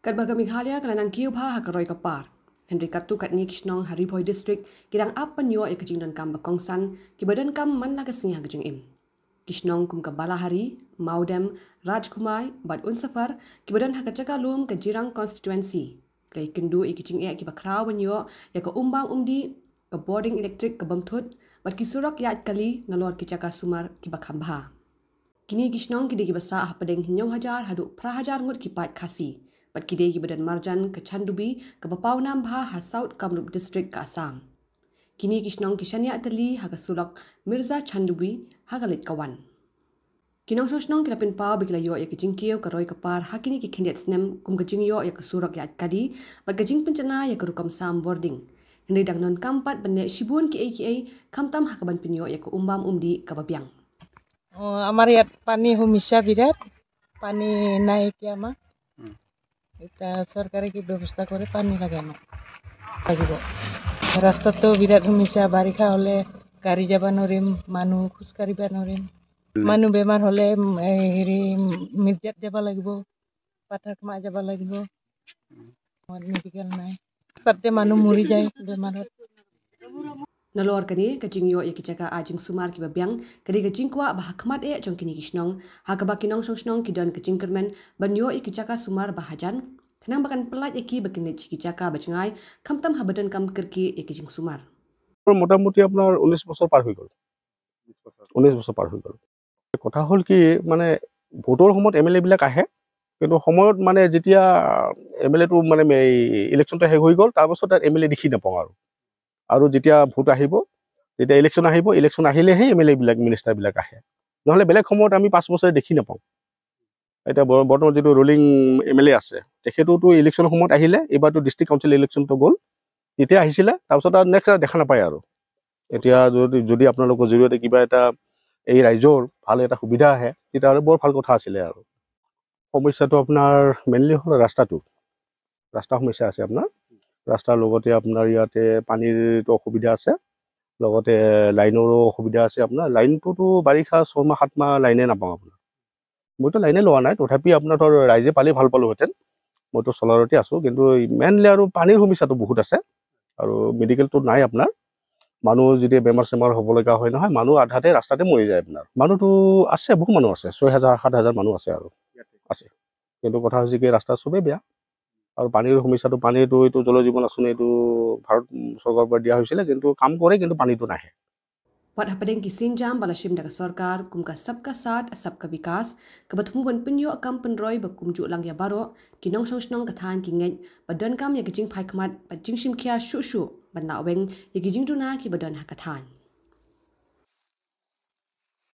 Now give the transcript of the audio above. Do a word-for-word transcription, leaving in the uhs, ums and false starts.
Katba ka Meghalaya ka la nang kiew bha ha ka roi ka par, hynrei katto katne ki shnong ha Ri Bhoi District ki dang ap ban ïoh ïa ka jingdonkam ba kongsan kiba donkam man la ka sngi ha ka jingim. Ki shnong kum ka Balahari, Mawdem, Rajkhumai bad Unsafar kiba don ha ka jaka lum ka Jirang Constituency, ki la ïakynduh ïa ki jingeh kiba khraw ban ïoh ïa ka umbam umdih, ka bording elektrik ka bym thut bad ki surok ïaid kali nalor ki jaka sumar kiba kham bha. Kine ki shnong ki dei kiba sah hapdeng hynñiew hajar haduh phra hajar ngut ki paid Khasi bad ki dei kiba don marjan ka Chandubi kaba paw nam bha ha South Kamrup District ka Assam. Kine ki shnong ki shaniah tylli ha ka surok Mirza Chandubi ha ka leit ka wan. Ki nongshong shnong ki la pynpaw ba ki la ïoh ïa ka jingkiew ka roi ka par ha kine ki khyndiat snem kum ka jingïoh ïa ka surok ïaid kali bad ka jingpynjanai ïa ka rukom sam bording, hynrei dang donkam pat ban leh shibun kiei kiei, khamtam ha kaban pynïoh ïa ka umbam umdih kaba biang. অ, আমাৰ ইয়াত পানী সমস্যা বিৰাট, পানী নাই এতিয়া আমাৰ। উম। এতিয়া চৰকাৰে কি ব্যৱস্থা কৰে, পানী লাগে আমাক, লাগিব। ৰাস্তাততো বিৰাট সমস্যা, বাৰিষা হ'লে গাড়ী যাব নোৱাৰিম, মানুহ খোজ কাঢ়িব নোৱাৰিম। মানুহ বেমাৰ হ'লে, উম, এই হেৰি, উম, মিৰ্জাত যাব লাগিব, পাথাৰকামাত যাব লাগিব। আমাৰ মেডিকেল নাই, তাতে মানুহ মৰি যায় বেমাৰত। Nalor kane, ka jingïoh ïa ki jaka ai jingsumar kiba biang ka dei ka jingkwah ba ha khmat eh jong kine ki shnong, ha kaba ki nongshong shnong ki don ka jingkyrmen ban ïoh ïa ki jaka sumar ba hajan, khnang ba kan pyllait ïa ki ba kin leit sha ki jaka ba jngai, khamtam haba donkam kyrkieh ïa ki jingsumar. মোটামুটি আপোনাৰ ঊনৈশ বছৰ পাৰ হৈ গ'ল। ঊনৈশ বছৰ পাৰ হৈ গ'ল। কথা হ'ল কি, মানে, ভোটৰ সময়ত এম এল এ বিলাক আহে, কিন্তু সময়ত, মানে, যেতিয়া এম এল এটো, মানে, এই ইলেকশ্যনটো শেষ হৈ গ'ল, তাৰপাছত তাত এম এল এ দেখি নাপাওঁ আৰু। আৰু যেতিয়া ভোট আহিব, যেতিয়া ইলেকশ্যন আহিব, ইলেকশ্যন আহিলেহে এম এল এ বিলাক, মিনিষ্টাৰ বিলাক আহে। নহ'লে বেলেগ সময়ত আমি পাঁচ বছৰে দেখি নাপাওঁ। এতিয়া ব- বৰ্তমান যিটো ৰুলিং এম এল এ আছে, তেখেতোতো ইলেকশ্যনৰ সময়ত আহিলে, এইবাৰতো ডিষ্ট্ৰিক্ট কাউন্সিল ইলেকশ্যনটো গ'ল, তেতিয়া আহিছিলে, তাৰপিছত আৰু নেক্সট দেখা নাপায় আৰু। এতিয়া যদি যদি আপোনালোকৰ জৰিয়তে কিবা এটা এই ৰাইজৰ ভাল এটা সুবিধা আহে, তেতিয়াহ'লে বৰ ভাল কথা আছিলে আৰু। সমস্যাটো আপোনাৰ মেইনলি হ'ল ৰাস্তাটো, ৰাস্তা সমস্যা আছে আপোনাৰ। ৰাস্তাৰ লগতে আপোনাৰ ইয়াতে পানীৰতো অসুবিধা আছে, লগতে লাইনৰো অসুবিধা আছে আপোনাৰ। লাইনটোতো বাৰিষা ছমাহ সাত মাহ লাইনে নাপাওঁ আপোনাৰ। মইতো লাইনে লোৱা নাই, তথাপি আপোনাৰ ধৰ ৰাইজে পালে ভাল পালোহেঁতেন। মইতো চলাৰতে আছোঁ, কিন্তু মেইনলি আৰু পানীৰ সমস্যাটো বহুত আছে। আৰু মেডিকেলটো নাই আপোনাৰ। মানুহ যেতিয়া বেমাৰ চেমাৰ হ'ব লগা হয় নহয়, মানুহ আধাতে ৰাস্তাতে মৰি যায় আপোনাৰ। মানুহতো আছে, বহুত মানুহ আছে, ছয় হাজাৰ সাত হাজাৰ মানুহ আছে আৰু আছে। কিন্তু কথা হৈছে কি, ৰাস্তা চবেই বেয়া। আৰু পানীৰ সমস্যাটো, পানীটো এইটো জল জীৱন আঁচনি এইটো ভাৰত চৰকাৰৰ পৰা দিয়া হৈছিলে, কিন্তু কাম কৰে, কিন্তু পানীটো নাহে। Wat hapdeng ki sienjam ba la shim da ka sorkar kum ka Sabka Saath Sabka Vikas, kaba thmu ban pynïoh kam pynroi ba kumjuh lang ïa baroh, ki nongshong shnong ka thaiñ ki ngeit ba donkam ïa ka jingphai khmat bad jingshim khia shuh shuh ban lah weng ïa ki jingduna kiba don ha ka thaiñ.